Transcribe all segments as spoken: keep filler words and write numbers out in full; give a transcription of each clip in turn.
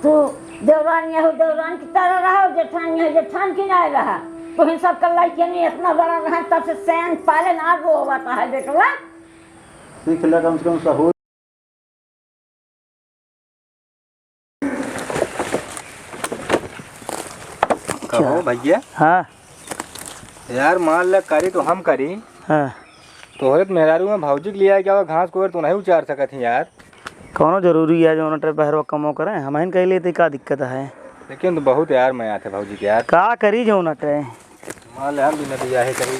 तू देवरान यहू देवरान की तरह रहा, जेठान यहू जेठान की नाहीं रहा। तुहिन सब का लइके नहीं इतना बड़ा रहा, तब से सयान पाले ना रोवत है बेटवा। सीख ले कम से कम सहूर। कहो भैया। हाँ। यार मान ले करी तो हम करी। हाँ। तोहरे त मेहरारू में भौजी के लिए आए क्या हुआ, घास कोर तो नहीं उचार सकत ही यार। कौनो जरूरी है जो उन्हें बहरवा कमो करें, हम ही कह लेते, का दिक्कत है? लेकिन तो बहुत यार मैं आते भौजी के यार। का करी जो उन्हें मान ले हम भी नदी आहे करी,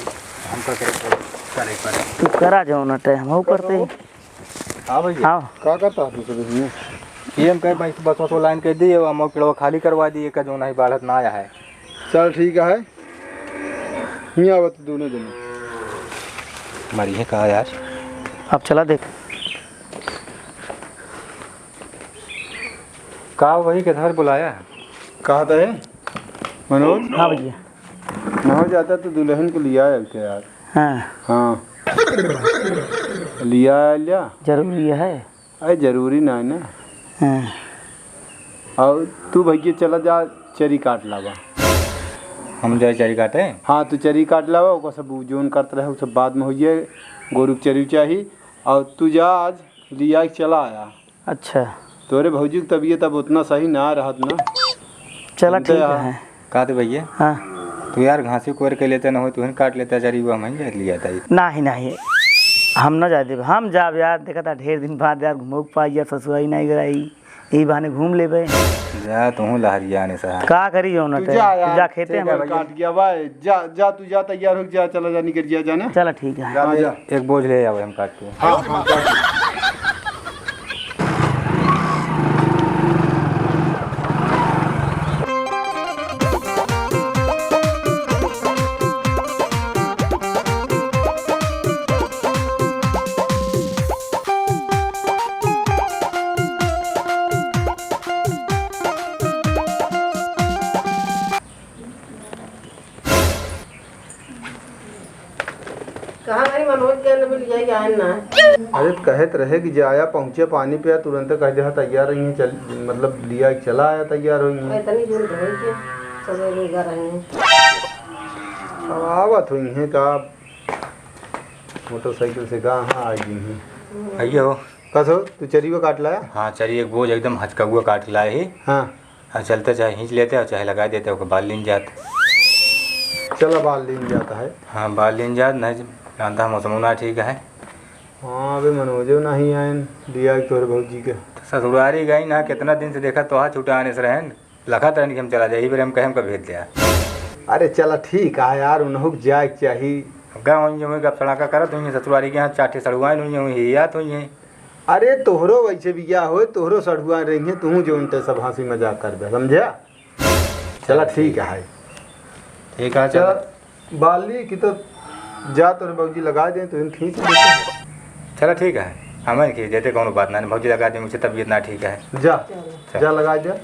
हमका करे, करे पड़े। तू करा जो उन्हें हम करते ही। हाँ भैया। हाँ। का करता है तू सब इसमें? ये हम कहे भाई बस, बस वो लाइन कर दी, हम पेड़वा खाली करवा दी, का जो नहीं बाढ़त ना आया है। चल ठीक है, हियाँ आवत दोनों जने। मरी है कहाँ यार? अब चला देख। का वही किधर बुलाया? कहा था है मनोज? हाँ भैया। ना हो जाता तो दुल्हन को लिया आया क्या यार? हाँ। हाँ। लिया आया लिया। जरूरी है। अरे जरूरी ना है ना। हाँ। और तू भैया चला जा, चरी काट लावा। हम जाए चरी काटे? हाँ, तू चरी काट लावा, ओकर सब जोन करत रहे, उ सब बाद में होइए, गोरू के चरी चाही। और तू जा आज लिया के चला आया। अच्छा। तोरे भौजी की तबीयत अब उतना सही ना रहत ना। चला सुनते ठीक हैं। है। का दे भैया? हाँ। तू यार घासी कोर के लेते ना हो, तू ही काट लेता चरी, वो हम ही जाए लिया था। नहीं, नहीं, हम ना जाए देब, हम जाब यार, देखा था ढेर दिन बाद यार घूमो के पाई यार, ससुराई नहीं गई, यही बहाने घूम लेबे। जा तू लहरिया ने सहा। का करी जो ना तू ते? जा तू यार, जा खेते ठीक है हम। भैया। काट गया भाई, जा, जा तू जा, तैयार हो जा, चला जा, निकल जा, जा ना। चला ठीक है। जा हाँ, दे, जा। एक बोझ ले आओ हम काट के। हाँ, हाँ, काट। कहाँ भाई मनोज के अन्न भी लिया के आए ना? अरे तो कहत रहे कि जाया पहुँचे पानी पे, तुरंत कह दे, हाँ, तैयार रही हैं, चल, मतलब लिया के चला आया, तैयार हुई हैं। इतनी दूर रहे के सवेरे उगा रहे हैं। अब आवत हुई हैं का मोटरसाइकिल से, कहाँ आ गई हैं। आइए हो। कस हो, तू चरी वो काट लाया? हाँ, चरी एक बोझ एकदम हचका हुआ काट लाए ही। हाँ। हाँ, चलते चाहे खींच लेते और चाहे लगा देते, ओके बाल लीन जात। चला, बाल लीन जाता है। हाँ, बाल लीन जात, नहीं, जानता मौसम ना ठीक है। हाँ, अबे मनोजो नहीं आयन, दिया तोहरे भौजी के। तो ससुरारी गई ना, कितना दिन से देखा तोहा छुटा आने से रहन, लखत रहन कि हम चला जाई, फिर हम कहे हमका भेज दिया। अरे चला ठीक है यार, उन्हों के जाए के चाही। अब गए हुई, गप सड़ाका करत हुई, ससुरारी के यहाँ चार ठे सड़ुआइन हुई हैं, हुई हियात हुई हैं। अरे तोहरो वैसे बियाह होए, तोहरो सड़ुआ रही हैं, तू जो उनते सब हंसी मजाक कर दे, समझा? चला ठीक है। ठीक है, चल, चल। बाली की तो जा तोरे भौजी लगा दे, तो इन खींच ले। चला ठीक है, हमें खींच देते, कौनो बात ना, भौजी लगा दे, मुझे तबीयत ना ठीक है। जा, चल। जा लगा दे।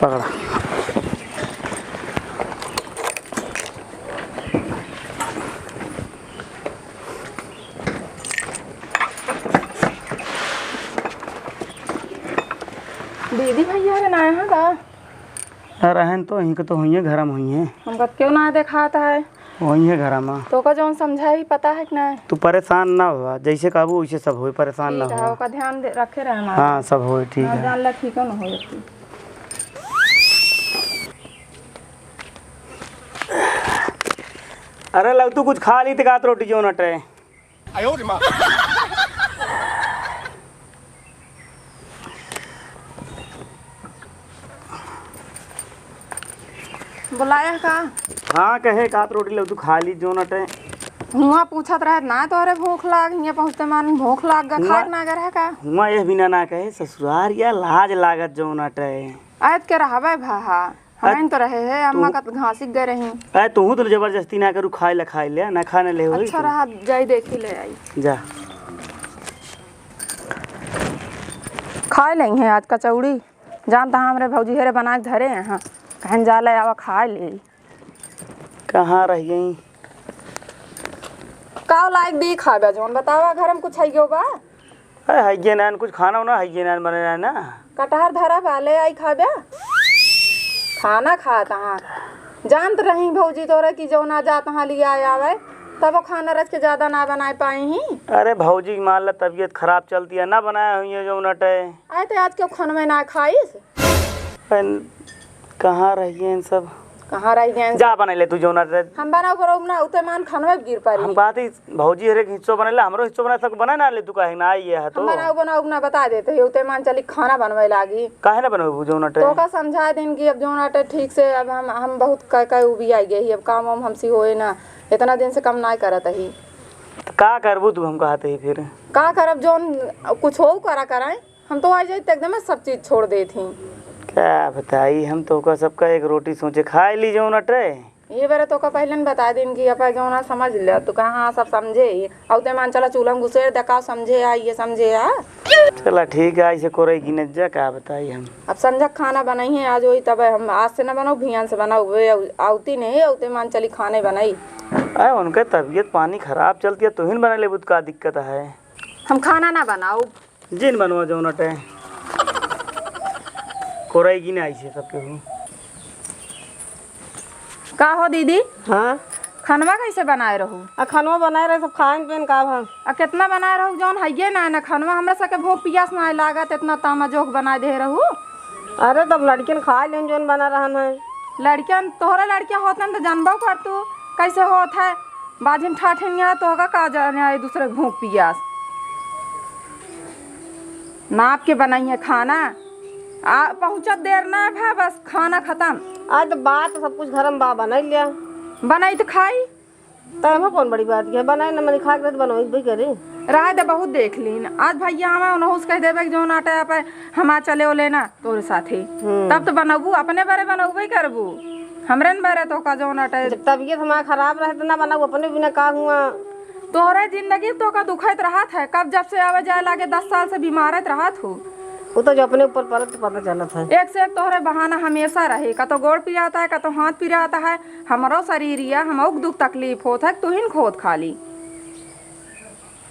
पकड़ा। दीदी भैया रे ना यहाँ का? ना रहन तो, इनके तो हुई है, घर में हुई है। हमका क्यों ना देखाता है? वही है घर में। तो का जौन समझाई पता है कि ना? तू परेशान ना हुआ, जैसे कहबू वैसे सब होई, परेशान ना ठीक है, हुआ। ओका ध्यान दे, रखे रहे हमारा। हाँ, सब होई, ठीक ना है। जान ला, ठीक हो ना हो जाती। अरे लव, तू कुछ खा ली तो कात रोटी जो नटे। बुलाया का? हाँ, कहे कात रोटी लव तू खा ली जो नटे। हुआ पूछत रहे ना तोहरे भूख लाग, हियाँ पहुँचते मान भूख लाग गा, हुआ खाए ना गर है का? हुआ यह बिना ना कहे ससुरार या लाज लागत जो नटे। आयत के रहबे भाहा। हमें तो रहे है, अम्मा तू का तो घासी गए रही। अरे तू तो जबरदस्ती ना करू, खाए ले, खाए ले, ना खाने ले वही अच्छा तो। रहा, जाई देखी ले आई। जा। खाए ले हैं आज कचौड़ी, जानता हमरे भौजी हेरे बना के धरे हैं। हाँ। बहन जा ले आवा, खाइ ले। कहाँ रहि गई? का लाइक दी खाबे जौन बतावा, घर में कुछ हइयो बा? अरे हइये नान, कुछ खाना उना हइये नान बने नान ना। कटहर धरा बा, ले आई खाबे। खाना खात हाँ। जानत रही भौजी तोरे कि जौना जात हाँ लिया आवे, तबो खाना रच के ज्यादा ना बनाए पाई ही। अरे भौजी के मान ला तबियत खराब चलती है, ना बनाया हुई है जौन अटे। आए ते आज क्यों खनवे ना खाइस? अन-, कहाँ रहि गए इन सब? कहाँ रहि गए इन जा सब? बनाइ ले तू जौन अटे। हम बनाउ बनाउ ना, उते मान खनवे गिर पारी। हम कहती भौजी हरेक हिस्सो बनाइ ले, हमरो हिस्सो बनाइ, सबको बनाइ ना ले तू, काहे ना आई है तो। हम बनाउ बनाउ ना बता देते ही, उते मान चली खाना बनवे लागी। काहे ना बनवे जौन अटे? तो का समझा दिन कि अब जौन अटे ठीक से, अब हम, हम बहुत कह कह उबियाइ गए ही, अब काम वाम हमसे होए ना, इतना दिन से काम ना करत ही। तो का करबू तू, हम कहते ही फिर? का करब, जौन कुछ हो करा कराए। हम तो आ जाई त एकदम सब चीज छोड़ देत ही। का बताई, हम तोका सबका एक रोटी सोचे खाइ ली जौन अटे। ये बारे तोका पहिले न बता दिन कि अपा जौन आ समझ ले, तू कहाँ सब समझे ही। अउ ते मान चला चूल्हा में घुसेर दे का समझे आ, ये समझे आ। चला ठीक है, ऐसे कोरई गिनत जा, का बताई हम। अब संझा खाना बनाई है, आज वही तब हम आज से न बनाउ, भियान से बनाउ, वे आउ-, आवती नहीं, अउ ते मान चली खाने बनाई। अरे उनके तबियत पानी खराब चलती है, तुहिन बनाइ लेबू त का दिक्कत है? हम खाना ना बनाउ। जिन बनवा जौन अटे। कोरई गिने आई से सबके हूँ। का हो दीदी? हाँ? खनवा कैसे बनाए रहू? आ खनवा बनाए रहे, सब खाएन पिएन का भा? आ कितना बनाए रहू, जौन हइये ना, ना खनवा, हमरा सबके भूख पियास ना लागत, इतना तामा जोख बनाए दे रहू। अरे तब लड़कियन खाए लेन जौन बना रहन है। लड़कियन, तोहरे लड़किया होतन त जानबो कर तू कैसे होत है, बाझिन ठाठिन यहाँ तोहका का जाने आई दूसरे के भूख पियास। नाप के बनाई है खाना। आ, पहुँचत देर ना भा, बस खाना खतम। आज तो बात सब कुछ घर में बा, बनाई लिया। बनाई तो खाई। तब कौन बड़ी बात है, बनाए न मनी खा के तो बनवाई भाई करे। रहे दे, बहुत देख लीन। आज भैया हमें उनहु से कह देबे कि जौन अटे आप हमार चले ओले ना तोरे साथे। हम्म। तब तो बनबू, अपने बारे बनबे करबू। हमरे न बारे तो का जौन अटे। जब तबीयत हमार खराब रहे तो ना बनाऊ, अपने बिना का हुआ। तोहरे जिंदगी तो का दुखत रहत है, कब जब से आवे जाए लागे दस साल से बीमारत रहत हो। वो तो जो अपने ऊपर पड़त तो पता चलत है। एक से एक तोहरे बहाना हमेशा रहे, का तो गोड़ पिराता है, का तो हाथ पिराता है। हमरो शरीर या, हमहू के दुख तकलीफ होत है, तू ही न खोद खाली।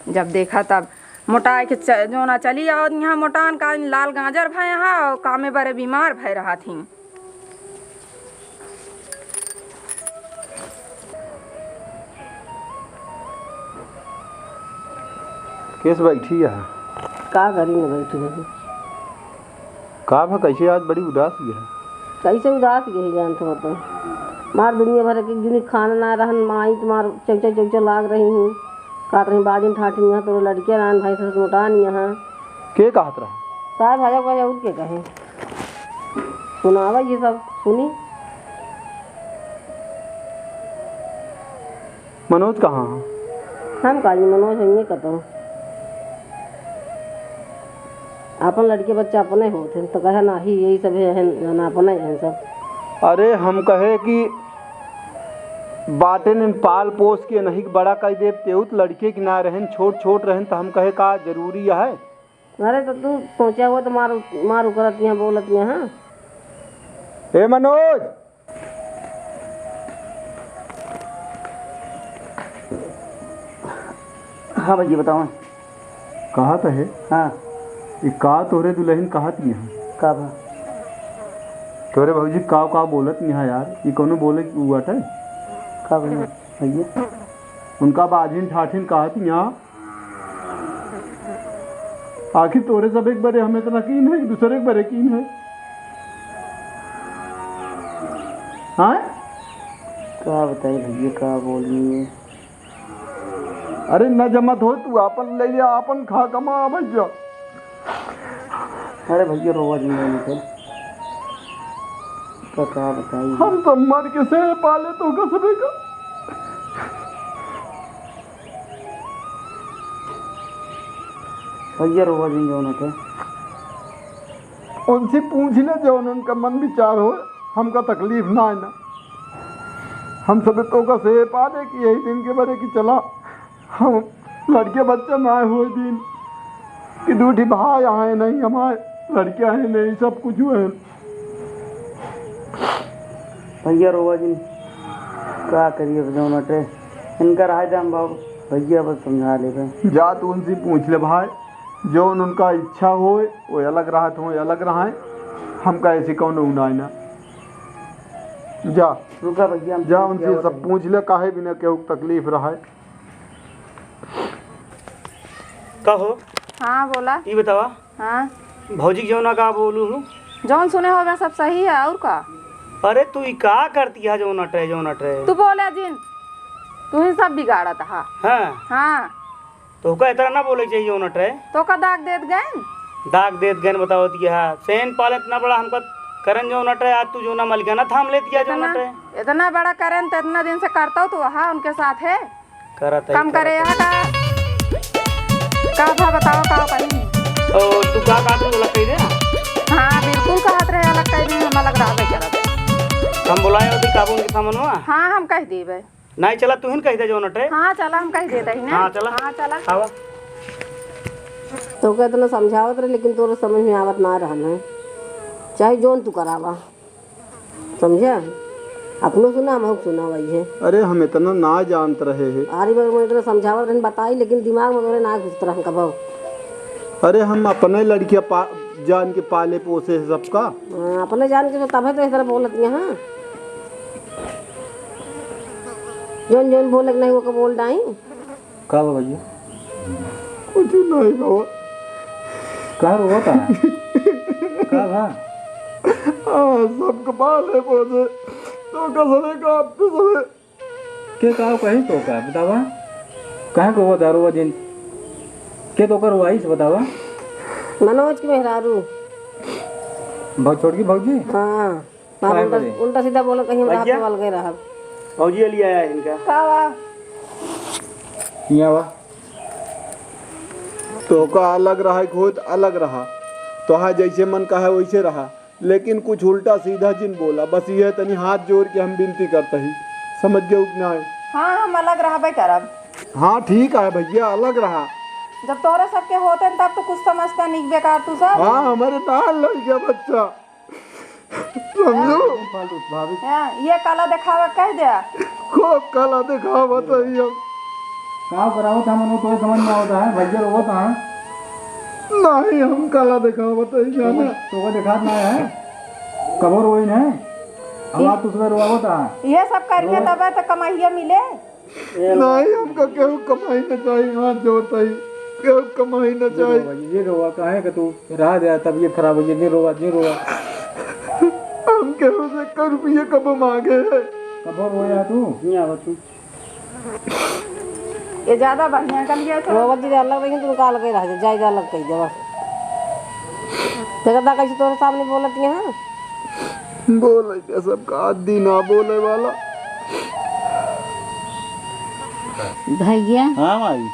जब देखा तब मोटाए के च-, जोना चली आओ यहाँ मोटान का लाल गाजर भय हा और कामे बरे बीमार भय रहत ही। केस बैठी है? का करी न बैठी रही। का भा, कैसे आज बड़ी उदास गया? कैसे उदास गई जान तो बता। मार दुनिया भर के एक दिन खाना ना रहन, माई तुम्हार चौचा चौचा लाग रही हूँ। कहत रही बाजिन ठाठिन यहाँ तोरे लड़के रहन भाई से मोटा नहीं यहाँ। के कहत रहा? साहब भाई भाई और के कहे? सुनावा ये सब सुनी। मनोज कहाँ है? हम काजी मनोज हइये कतौ। आपन लड़के बच्चा अपने होत हैं, तो कहे नाही, यही सब है, है ना, अपने हैं सब। अरे, हम कहे कि बाटे ने पाल पोस के नहीं बड़ा कर देब, तेउत लड़के की ना रहन, छोट छोट रहन, तो हम कहे का जरूरी है? अरे, तो तू सोचा हुआ तो मार, मार उकरत यहाँ, बोलत यहाँ। ए मनोज, हाँ भैया, बताओ। कहा तो है। हाँ। ये का तोरे दुल्हन कहा थी यहाँ? का भा? तोरे भौजी काव काव बोलत यहाँ यार, ये कौनो बोले की हुआ था? का भैया? भैया? उनका बाझिन ठाठिन कहा थी यहाँ? आखिर तोरे सब एक बरे हमें इतना कीन है कि दूसरे एक बरे कीन है? हाँ? का बताई भैया, का बोली? अरे न जमत हो, तू आपन ले लिया, आपन खा कमा भैया। अरे भैया, रोवा जी, नहीं तो का, का बताई? हम तो मर के से पाले तो का सबे का। भैया रोवा जिन जौन होते। उनसे पूछ ले जौन उनका मन विचार हो, हमका तकलीफ ना है ना। हम सब तो का से पाले कि यही दिन के बरे की चला, हम लड़के बच्चा ना हो दिन कि दू ठी भाई आए नहीं, हमारे लड़के आए नहीं, सब कुछ हुए हैं। भइया रोवा जिन, का करिए अब जौन अटे, इनका रहा जाम बाबू, भइया बस समझा लेबे। जा तू उनसे पूछ ले भाई, जौन उनका इच्छा होए, वो अलग रहत होए, अलग रहे, हमका ऐसे कौनो उनाय ना। जा, रुका भइया, हम जा पूछ उनसे लेवा सब तनी। पूछ ले, काहे बिना केहू के तकलीफ रहे। का हो? हाँ, बोला। ई बतावा। हाँ। भौजी के जौना का बोलू हूँ? जौन सुने होगा सब सही है, और का? अरे तू ई का करती है जौन अटरे, जौन अटरे? तू बोले जिन, तू ही सब बिगाड़त हा। हाँ। हाँ। तो ओका इतना ना बोले चाहिए जौन अटरे। तो का दाग देत गए? दाग देत गए बतावत ये हा। सेन पाले इतना बड़ा हमका करन जौन अटरे, आज तू जौना मलिकाना थाम लेती है जौन इतना, अटरे। इतना बड़ा करन तो इतना दिन से करता हूँ तू वहाँ उनके साथ है। करत है, कम करे करत है। यहाँ का, का था बताओ, का कही? ओ, तू का कहत रहे, अलग कही दे। हाँ, बिल्कुल कहत रहे, अलग कही दे, हम अलग रहबे करब। हम बुलाए होती काबू उनके सामनवा? हाँ, हम कह देबे। नहीं, चला, तू ही न कह दे जौन अटे। हाँ, चला, हम कह देते ही ना। हाँ, चला। हाँ, चला। आवा। तो का इतना समझावत रहे, लेकिन तोरे समझ में आवत ना रहन है, चाहे जौन तू करावा। समझा? अपनो सुना, हमहू सुना वही है। अरे, हम इतना ना जानत रहे हैं। आरी बार में इतना समझावत रहन, बताई, लेकिन दिमाग में तोरे ना घुसत रहन कबो। अरे, हम अपने लड़किया पा-, जान के पाले पोसे हैं सबका। हाँ, अपने जान के तो तबे तो इस तरह बोलत हैं, हाँ। जौन जौन बोले के नहीं, वो को बोल डाई। का बा भैया? कुछ नहीं बाबा। का रोवत है? का बा? हाँ, सब कपाल है बोझे। तो कसरे का आपको सबे। के का कही तो का बतावा? काहे को वो दारू जिन? के तो कर वाइस बतावा? मनोज की मेहरारू। बहुत छोटकी भौजी? हाँ। बाप काहे उल्टा, बदे? उल्टा सीधा बोलत, कहीं हम रात भैया? में अलगे रहब। भौजी अली आया है इनका। का बा? यहाँ बा। तोका अलग रहा, खुद अलग रहा, तोहा जैसे मन कहे वैसे रहा, लेकिन कुछ उल्टा सीधा जिन बोला। बस यह तनी हाथ जोड़ के हम विनती करत ही, समझ गए कि नाहीं? हाँ, हम अलग रहबे करब। हाँ, ठीक है भैया, अलग रहा। जब तोहरे सबके होते न, तब तो कुछ समझता नहीं बेकार तू सब। हाँ, हमारे ना लड़ गया बच्चा। समझू? फालतू भाभी। हाँ, ये काला दिखावा कह दे। खूब काला दिखावा बताई हम। का करावत हम, वो तो समझ में आवत है, भैया रोवत है। नहीं, हम काला दिखावा बताई जाना। तो, तो दिखात ना है, कबो रोई नहीं। अब आप तो सुबह रोवत है। ये सब करिए रो- तबे तो कमाइए मिले। नहीं, हमका केहू कमाई न चाही, हाथ जोड़त ही, केहू कमाई न चाही। ये रोवा, काहे का तू राह दे, तबीयत खराब हो गई, ये रोवा, ये रोवा। हम केहू से एक रुपया कब मांगे है? कब रोया तू? नहीं आवा तू। ये ज्यादा बढ़िया कर लिया था। रोवत जी अलग रही, तू काल के रह जा, जाए अलग कह दे बस। देखा था कैसे तोरे सामने बोलत है, हाँ? बोले के सब का आदि ना बोले वाला। भैया, हाँ माई।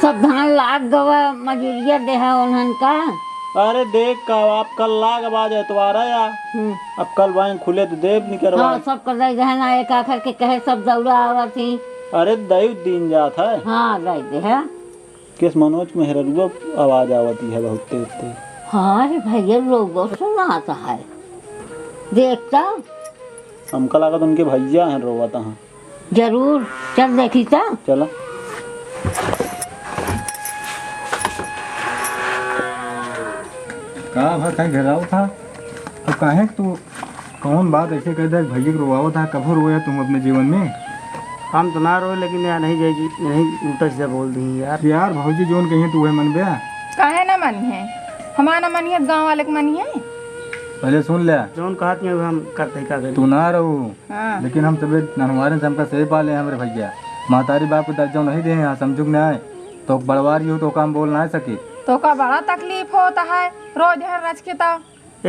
सब धान लाग गवा, मजूरिया देहा उन्हन का। अरे देख का, आप कल लाग, अब आज एतवार है यार। हम्म। अब कल बैंक खुले तो देब निकरवा। हाँ, सब कर दे गहना एक आखर के कहे सब दौड़ा आवत ही। अरे दई दिन जात है। हाँ, दई दे है। किस मनोज मेहररुआ आवाज आवती है बहुत तेज तेज। हाँ रे भैया, लोगो सुनात है। देखता। हमका लागत उनके भैया हैं, रोवत हैं। जरूर, चल देखी त। चला। का भा कहीं घेराव था? तो काहे तू कौन बात ऐसे कह दे, भैया के रोवावत है, कभो रोया तुम अपने जीवन में? हम तो ना रोए, लेकिन यार नहीं जाएगी, नहीं उल्टा सीधा बोल दी यार। यार भौजी जोन कहिए तू वह मन बे। काहे ना मन है? हमारा ना मन है, गाँव वाले के मन है। पहले सुन ले। जोन कहत है हम करते ही का करी। तू ना रहू। हाँ। लेकिन हम सबे ननवारे से हमका सही पाले हैं हमरे भैया। महतारी बाप के दर्जा नहीं दे हैं, समझू के नहीं आए। तो बड़वारी हो तो काम बोल ना सके। तो का बड़ा तकलीफ होता है, रोज हर रच के तो।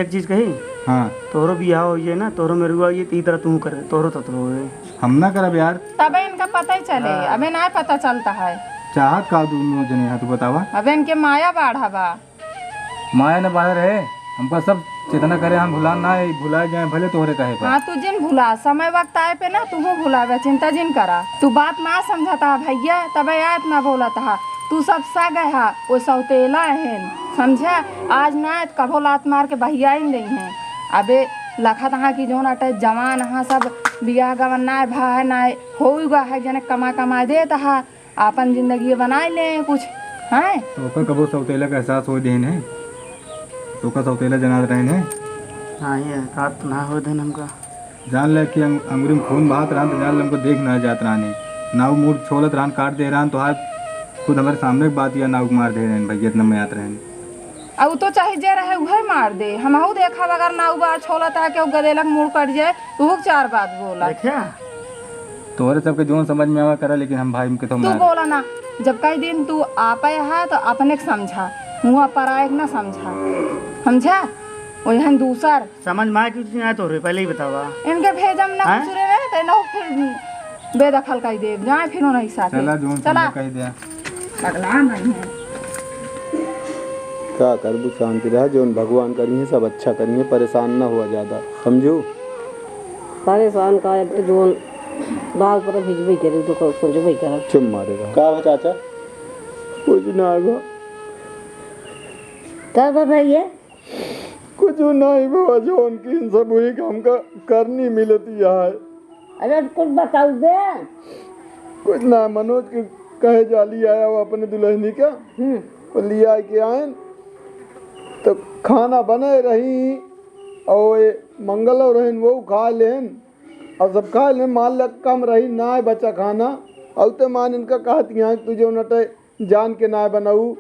एक चीज कही? हाँ। तोहरो बियाह होइए ना, तोहरो मेरुआ होइए, तो ई तरह तू करे, तोहरो ततरो होए। हम ना करब यार। तबे इनका पता ही चले, हाँ। अबे ना पता चलता है। चाहत का दोनों जने हैं, तू बतावा। अबे इनके माया बाढ़ा बा। माया न बाढ़े रहे, हमका सब चेतना करे, हम भुला ना, भुला जाए भले तोहरे कहे पर। हाँ, तू जिन भुला, समय वक्त आए पे ना तू भुलावे, चिंता जिन करा। तू बात ना समझता भैया, तबे आयत ना बोलत हा। तू सब सग हा, वो सौतेला हैं, समझा? आज ना आयत, कभो लात मार के बहियाइन देइहैं। अबे लखत हा कि जौन अटे जवान हा, सब बियाह गवन नाय भा है, नाय होई गा है, जने कमा कमा देत हा, आपन जिंदगी बनाए ले कुछ, हैं? तो ओकर कबो सौतेला का एहसास होए देन है? तो ओकर सौतेला जनात रहन है? हाँ, ये एहसास तो ना होए देन हमका। जान ले कि अंग-, अंगुरी में खून बहात रहन, तो जान ले हमको देख ना जात रहन। नाऊ मूड़ छोलत रहन, काट दे रहन, तो आज खुद हमारे सामने बात या नाऊ मार दे रहन, भैया इतना मयात रहन। आ उ तो चाहे जे रहे उहे मार दे, हमहू देखब अगर नाऊ बार छोलत है, केहू गदेलक मूड़ कट जाए, तो उ चार बात बोला। देखिया? तोहरे सबके जौन समझ में आवा करा, लेकिन हम भाई के तो तू मार बोला ना, जब कई दिन तू आपे है तो अपने के समझा, मुँह पराए के ना समझा, समझा? ओहन दूसर समझ में आए कि नहीं आए तोहरे, पहले ही बतावा। इनके भेजम ना हैं? कुछ रे, ते ना फिर बेदखल कर देब, जाए फिर नहीं साथे। चला, जौन चला। समझा कह दिया। पगला नहीं है। का करबू, शांति रहा, जौन भगवान करी है, सब अच्छा करी है, परेशान ना हुआ ज्यादा, समझू? परेशान का है, जौन बाप पर भिजबे करे, तो को-, सोचबे करे। चुप मारे रहा। का हो चाचा? कुछ ना बा। का बा भैया? कुछ नहीं बाबा, जौन की इन सब हुई हमका करनी मिलती है। अरे कुछ बताऊ दे। कुछ ना, मनोज के कहे जाली आया वो अपने दुल्हनी का, हम्म। वो लिया के आयन, तो खाना बने रही और ये मंगल और रहन वो खा लेन, और सब खा लेन, मान ले कम रही ना बचा खाना, और ते मान इनका कहती हैं कि तुझे उन्हें जान के नाय बनाऊ,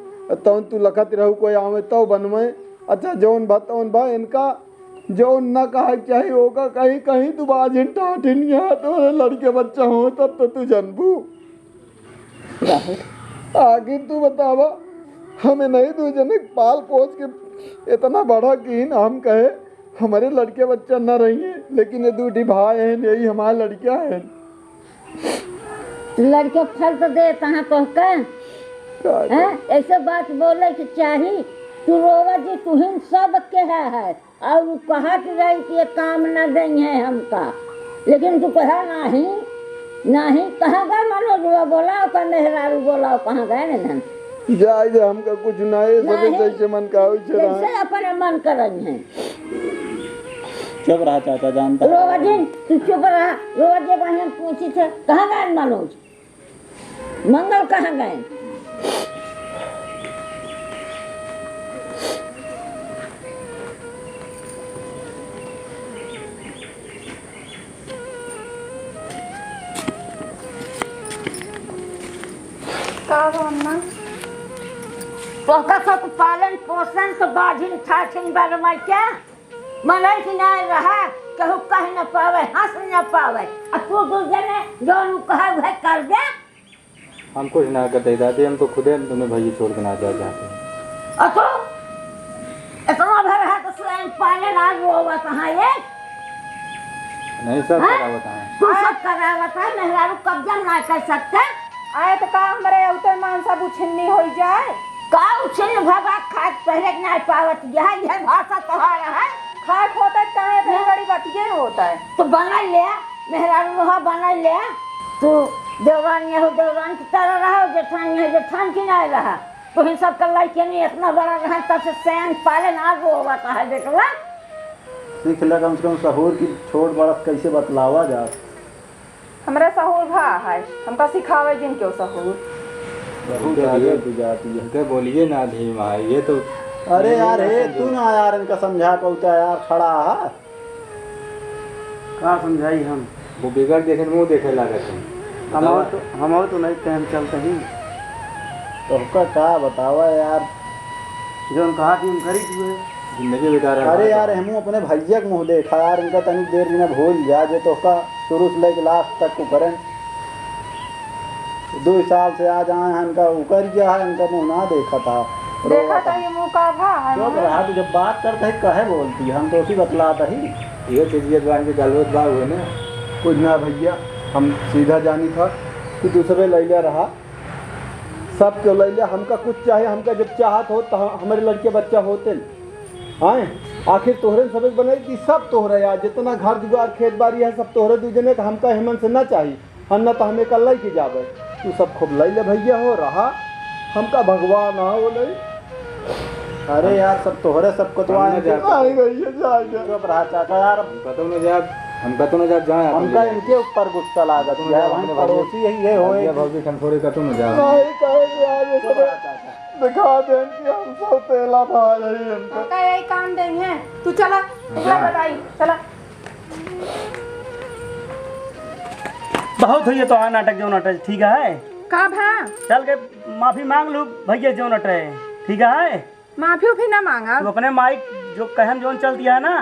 तौन तू लखत रहू कोई आवे तौ बनवे। अच्छा, जौन बा तौन बा, इनका जौन न कहे के चाही, ओका कहीं, कहीं तू बाझिन टाटिन यहाँ तोरे लड़के बच्चा हो, तब तो तू जनबू। आखिर तू बतावा, हमें नहीं दू जने पाल पोस के इतना बड़ा कीन, हम कहे, हमरे लड़के बच्चा न रही हैं, लेकिन ये दू ठी भाई हैं, यही हमारे लड़कियां हैं। लड़के फल तो देत हैं तोहके। का हैं? ऐसे बात बोले के चाही। तू रोवा जी, तुहिन सब के है, है। और उ कहत रही कि ये काम न देइहैं हमका, लेकिन तू कहा नाही, नाही। कहाँ गए मनोजवा? बोलाओ का मेहरारू, बोलाओ, कहाँ गए ननद? जाए दे, हमका कुछ ना, ये सब नाही। जैसे मन का वैसे रहा। जैसे अपने मन करन है। चुप रहा चाचा, जानता है। रोवा जिन, तू चुप रहा। रोवा जे बहन पूछी थे, कहाँ गए मनोज? मंगल कहाँ गए? का हो अम्मा? तोहका सब पालन पोषण तो बाझिन ठाठिन बनवाई क्या? मनई की नाय रहा, केहू कह न पावे, हंस न पावे। आ तू दू जने जौन उ कहे उहे कर दे। हम कुछ ना करते दादी, हम तो खुदे दोनों भाई छोड़ के ना जाए चाहते हैं। आ तू इतना भर है तो स्वयं पाले ना रोवत है ये। नहीं, सब हैं? करावत हैं। तू सब करावत है, मेहरारू कब्जा ना कर सकते। आए तो का हमरे अवतर मान सब उछिन्नी होई जाए? का उछिन्न भवा खाए पहले के नाय पावत, यह, यह भाषा तोहार है? खाए खोते काहे तो हैं? बड़ी बतिये होता है। तो बना ले, मेहरारू रहा बना ले। तू देवरान यह देवरान की तरह रहा, जेठान यह जेठान की नाय रहा। तो इन सब का लइके नहीं इतना बड़ा रहा, तब से सयान पाले ना रोवत है बेटवा। सीख ले कम से कम सहूर की छोट बड़ा कैसे बतलावा जा। हमरा सहूर भा है, हमका सिखावे जिन क्यों सहूर। बहुत आगे तू जाती है। इनके बोलिए ना धीमा है, ये तो अरे यार, ये तू ना यार, इनका समझा पाउता यार, खड़ा है। का समझाई हम? वो बिगड़ देखे, मुँह देखे लागत है। हम और तो, हम और तो नहीं टाइम चलते ही। तो हमका का बतावा यार? जौन कहा कि हम करी हुए। जिंदगी बेकार है अरे यार, हमहू अपने भैया के मुँह देखा यार, इनका तनी देर बिना भूल जा, जे तोहका शुरू से लेके लास्ट तक को करें। दो साल से आज आए हैं, इनका उकर गया है, इनका मुँह ना देखा था। देखा था ये मुँह का भा है चुप ना? रहा, तू जब बात करता है, कहे बोलती है? हम तो उसी बतलाता ही। ये चीज ये बात के गलत बात हुए ना। कुछ ना भैया, हम सीधा जानी था कि दूसरे लैले रहा। सब क्यों लैले, हमका कुछ चाहे, हमका जब चाहत हो तो हम, हमारे लड़के बच्चा होते न। आए, आखिर तोहरे सबक बनाई कि सब तोहरे यार, जितना घर दुआर खेत बाड़ी है सब तोहरे दू जने का, हमका हेमन से ना चाही। हम ना तो हम एक लैके जाबे, तू सब खूब लैले भैया हो रहा, हमका भगवान हो बोले। अरे यार, सब तोहरे सबको तो हम ना आए थे। जाते। आई भैया, जा, जा। चुप रहा चाचा यार। हम कतौ न जाब, हम कतौ न जाब, जाए आप हमका ले। इनके ऊपर गुस्सा लागत कतौ न है, जाब, हम अपने पड़ोसी भैया, यही है होए। भैया भौजी के हम छोड़े कतौ न जाब। नहीं, कहे कि आज ये चुप सब रहा चाचा। दिखा दे कि हम सब तेला भाई है इनका। काका यही काम देंगे, तू चला, जा। बताई, चला। बहुत हुई है तो आ नाटक जो नाटक, ठीक है? का भा? चल के माफी मांग लू भैया जो नटे, ठीक है? माफी उफी ना मांगा। तू अपने माई जो कहन जोन चल दिया है ना,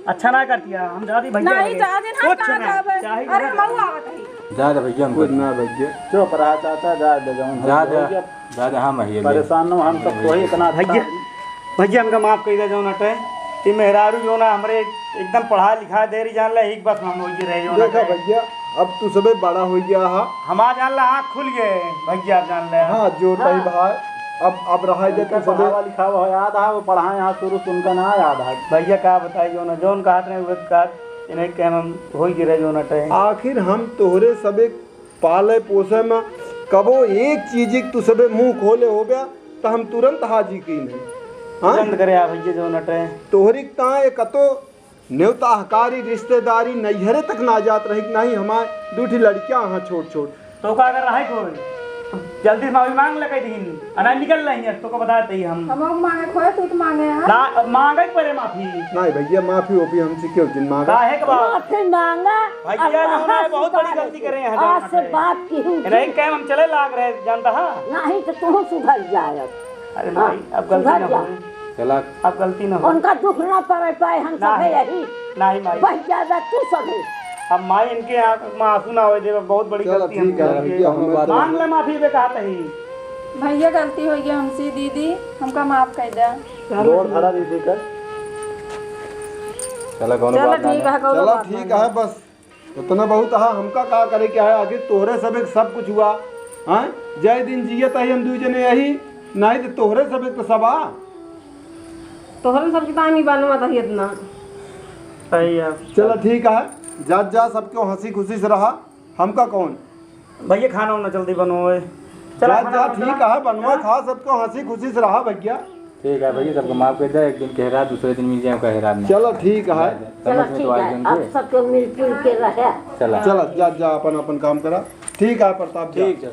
अच्छा ना कर दिया। हम जा दी भैया नहीं, लगे। जा दे ना, कुछ कहाँ ना, जाबे? चाहे अरे, ना। हम आवत हई। जा दे भैया, हम कुछ कुछ ना भैया। चुप रहा चाचा, जा दे, जौन जा हो दे, गया। जा दे, हम भैया ले। परेशान न हो, हम सब भैया कोई ले। इतना अच्छा भैया, भैया हमका माफ कर दे, जौन हटे। ये मेहरारू जो ना हमरे एकदम पढ़ा लिखा दे रही, जान ले, एक बस हम हो रहे, जो ना देखा कहे। भैया, अब तू सबे बड़ा हो गया हा। हमार जान ले आँख खुल गए भैया, जान ले। हाँ, जो तही हाँ। भाई, अब, अब रहा दे उनका तू सबे। पढ़ावा लिखावा हो याद हा, वो पढ़ाए यहाँ शुरू से उनका ना याद हा। भैया का बताई, जो ना, जौन कहत रहे, वो कहत, इन्हें कहना हो ही रहे, जो ना कहे। आखिर हम तोहरे सबे पाले पोसे में कबो एक चीज की तू सबे मुंह खोले हो गया, तो हम तुरंत हाजी की नहीं। हाँ? बंद करे आ भैया, जो ना कहे। तोहरी ताए कतो नेवता हकारी रिश्तेदारी नैहरे तक ना जात रही कि नहीं, हमार दू ठी लड़कियां हाँ छोट छोट। तो का अगर रहे कोई, तो जल्दी से माफी मांग ले कह दीन, अना निकल रही है, तो को बता दे हम। हम मांगे खोए, तू तो मांगे है। ना, अब मांगे के परे माफी। नहीं भैया, माफी ओफी हमसे क्यों जिन मांगा? काहे के बात? माफी मांगा। भैया, और ना, ना, आज बहुत बड़ी से गलती करे हैं, आज से बात की हुई। नहीं, क्या हम चले लाग रहे, जानता है? नहीं, तो तू सुधर जाए। अरे हाँ, भाई, अब गलती सुधर ना जा। हो। चला। अब गलती ना हो। उनका दुख ना पड़े पाए, हम नहीं। सभे यही। नहीं माई। बच जाबे तू सभे। अब माई इनके आँख में आंसू ना होए देबे, बहुत बड़ी चला, गलती हम ठीक है, कर दिए। भैया, हम बात मान ले माफी बे कहत ही। भैया गलती हो गया हमसे, दीदी हमका माफ कर दे। गोड़ धरा दीदी का। चला, कौनो चला, बात ना ठीक है। है, कौनो चला, बात ठीक ना है, है। बस। इतना बहुत हा, हमका का करे के है, आखिर तोहरे सबे सब कुछ हुआ। हाँ, जय दिन जियत ही हम दुई जने यही, नहीं तो तोहरे सबे तो सब आ। तोहरे सबके तो हम ही बालूम आता ही इतना। सही है। चला ठीक है, जा जा, सबके हंसी खुशी से रहा, हमका कौन। भैया खाना वाना जल्दी बनवाए। चला जा, खाना जा, बनवा। ठीक है, बनवा, हाँ? खा, सबके हंसी खुशी से रहा भैया। ठीक है भैया, सबको माफ कर दे, एक दिन के हेरा, दूसरे दिन मिल जाए, का हेरा नहीं। चलो ठीक है। समझ चलो में तो ठीक आ है, गए अब उनके। सबके मिलजुल के रहे। चला। चलो, जा, जा, अपन, अपन काम करा। ठीक है प्रताप, जा। ठीक है।